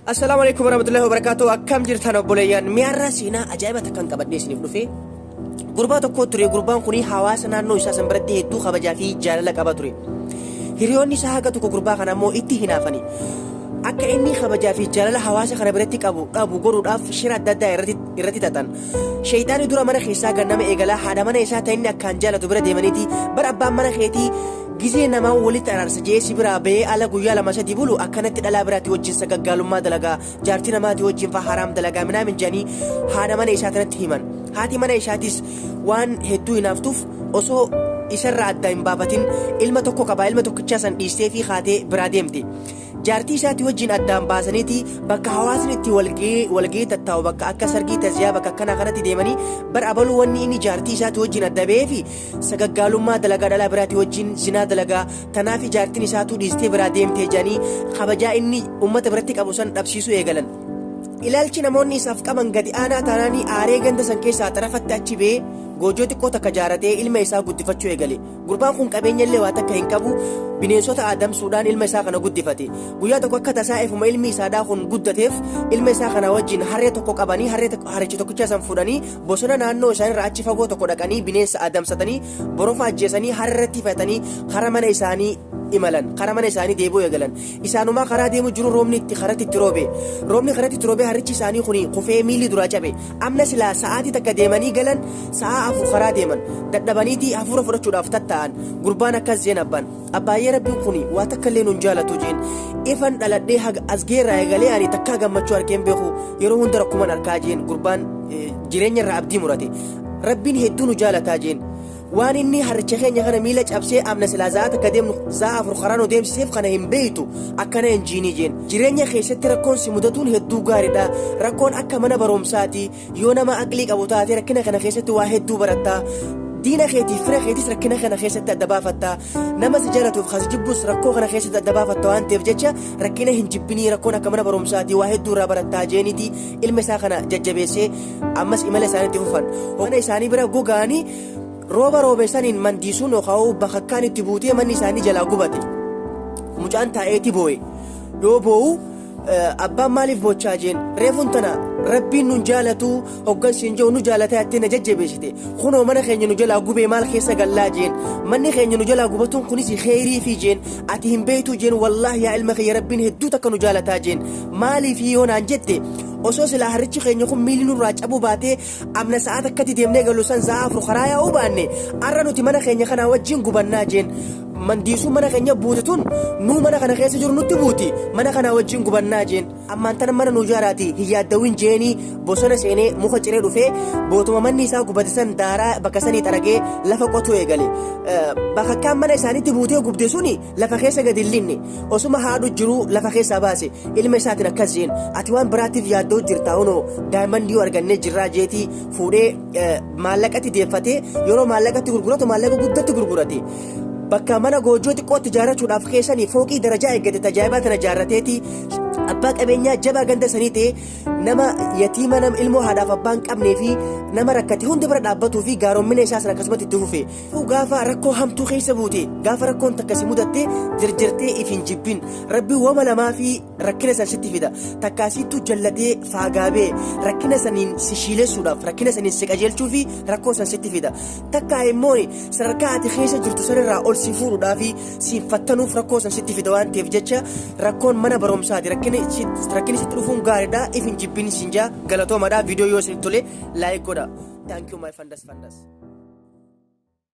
Assalaamu alaikum warahmatullahi wabarakatuh. Akkam jirtan obboleeyyan? Mi'arraa seenaa ajaa'iba takkan qabadhee isiniif dhufe. Gurbaa tokko ture. Gurbaan kun hawaasa naannoo isaa san biratti hedduu kabajaa fi jaalala qaba ture. Hiriyoonni isaa haga tokko gurbaa kana ammoo itti hinaafani. Akka inni kabajaa fi jaalala hawaasa kana biratti qabu dhabu godhuudhaaf shira adda addaa irratti xaxan. Sheeyxaanni dura mana keessaa gannama eegalaa haadha mana isaa ta inni akkaan jaalatu bira deemaniiti bar abbaan mana keetii Gizee namaa walitti araarsa je'ee si biraa bahee ala guyyaa 2 3 bulu akkanatti dhalaa biraati wajjin sagaggaalummaa dalagaa jaartii namaati wajjin faa haraam dalagaa minaamin je'anii haadha mana isaa tanatti himan. Haati mana isaatis waan hedduu hinaaftuuf osoo isarraa adda hin baafatin ilma tokko qabaa ilma tokkichaa san dhiisteefii kaatee biraa deemte. Jaartii isaatii wajjin addaan baasaniiti bakka hawaasni itti walgahii tattaa'u bakka akka sargii taziyaa bakka akkanaa kanatti deemanii bar abaluu wanni inni jaartii isaatii wajjin adda ba'eefi sagaggaalummaa dalagaa dhalaa biraatii wajjin zinaa dalagaa tanaafi jaartiin isaatuu dhiistee biraa deemtee jedhanii kabajaa inni ummata biratti qabu san dhabsiisuu eegalan. Ilaalchi namoonni isaaf qaban gadi aanaa taanaanii aaree ganda san keessaa xarafatti achi ba'ee goojoo xiqqoo takka jaaratee ilma isaa guddifachuu eegale. Gurbaan kun qabeenya illee waa takka hin qabu, bineensota adamsuudhaan ilma isaa kana guddifate. Guyyaa tokko akka tasaa efuma ilmi isaadhaa kun guddateef ilma isaa kana wajjin harree tokko qabanii harree harricha tokkicha san fuudhanii bosona naannoo isaanirraa achi fagoo tokko dhaqanii bineensa adamsatanii borofa ajjeesanii harree irratti fe'atanii kara mana isaanii imalan kara mana isaanii deebi'uu eegalan. Isaanumaa karaa deemu jiru roobni itti karatti itti roobe. Roobni karatti itti roobee harrichi isaanii kuni kufee miilli duraa cabe. Amna silaa sa'aatii takka deemanii galan sa'aa 4 karaa deeman. Dadhabaniiti hafuura fudhachuudhaaf tattaa'an. Gurbaan akkas jeen abbaan. Abbaayyee Rabbiin kuni waa takka illee nun jaalatu jeen. Ifan dhaladhee haga as geerraa eegalee ani takkaa gammachuu arkee hin beeku yeroo hunda rakkuman arkaa jeen gurbaan jireenya irraa abdii murate. Rabbiin hedduu nu jaalataa jeen. Waan inni harricha keenya kana miila cabsee amna silaa za'aa takka deemnu za'aa 4 karaa nu deemsiseef kana hin beeytu akkana hin jiinii jeen. Jireenya keessatti rakkoon si mudatuun hedduu gaaridha. Rakkoon akka mana baroomsaati. Yoo nama aqlii qabu taate rakkina kana keessatti waa hedduu baratta. Diina keetiif fira keetis rakkina kana keessatti adda baafatta. Nama si jaalatuuf ka si jibbus rakkoo kana keessatti adda baafatta waan ta'eef jecha rakkina hin jibbinii rakkoon akka mana baroomsaati waa hedduu irraa barattaa jeeniiti ilma isaa kana jajjabeessee ammas imala isaanii itti fufan. Mana isaanii bira gogaanii rooba roobe saniin mandiisuun yookaan bakakkaan itti buutee manni isaanii jalaa gubate. Mucaan taa'eeti boo'e. Yoo boo'u abbaan maaliif boochaa jeen reefuun tana rabbiin nun jaalatuu hoggan siin jiru nu jaalataa jettee na jajjabeessite kunoo mana keenya nu jalaa gubee maal keessa gallaa jeen manni keenya nu jalaa gubatuun kunis kheyrii fi jeen ati hin beektuu jeen wallaahi yaa ilma kiyya rabbiin hedduu takka nu jaalataa jeen maaliif yoo naan jette osoo silaa harrichi keenya kun miilli nurraa cabuu baatee amna sa'aa takkatti deemnee gallu san sa'aa 4 karaa yaa'uu baanne arra nuti mana keenya kanaa wajjin gubannaa jeen mandiisuu mana keenya buute tun nuu mana kana keessa jiru nutti buuti mana kanaa wajjin gubannaa jeen ammaan tana mana nuu jaaraati hin yaaddawin jeenii bosona seenee muka ciree dhufee bootuma manni isaa gubate san daaraa bakka sanii xaragee lafa qotuu eegale bakakkaan mana isaaniitti buutee gubde suni lafa keessa gadi hin linne osuma haadhu jiruu lafa keessaa baase ilma isaatiin akkas jeen ati waan biraatiif yaaddoo jirta hunoo daa'imman dhiyoo argannee jirraa jeetii fuudhee maallaqatti deeffatee yeroo maallaqatti gurguratu maallaqa guddatti gurgurate. Bakka mana goojjoo xiqqootti ijaarrachuudhaaf keessanii fooqii darajaa eeggate tajaajilaa tana ijaarrateeti abbaa qabeenyaa jabaa ganda sanii ta'e nama yatiima nama ilmoo haadhaaf abbaa hin qabnee fi nama rakkate hunda bira dhaabbatuu fi gaaroommina isaa sana akkasumatti itti fufe. Gaafa rakkoo hamtuu keessa buute gaafa rakkoon takka si mudatte jirjirtee if hin jibbin rabbiin wama lamaa fi rakkina san sitti fida takkaa siittuu jallatee faagaabee rakkina saniin si shiilessuudhaaf rakkina saniin si qajeelchuu fi rakkoo san sitti fida takkaa immoo sadarkaa ati keessa jirtu sanirraa ol si fuudhuudhaa fi si fattanuuf rakkoo san sitti fida waan ta'eef jecha rakkoon mana barumsaati rakkinni sitti dhufuun gaariidha if hin jibbin sin jaa galatoomadha viidiyoo yoo isinitti tole like godha thank you my fandas fandas.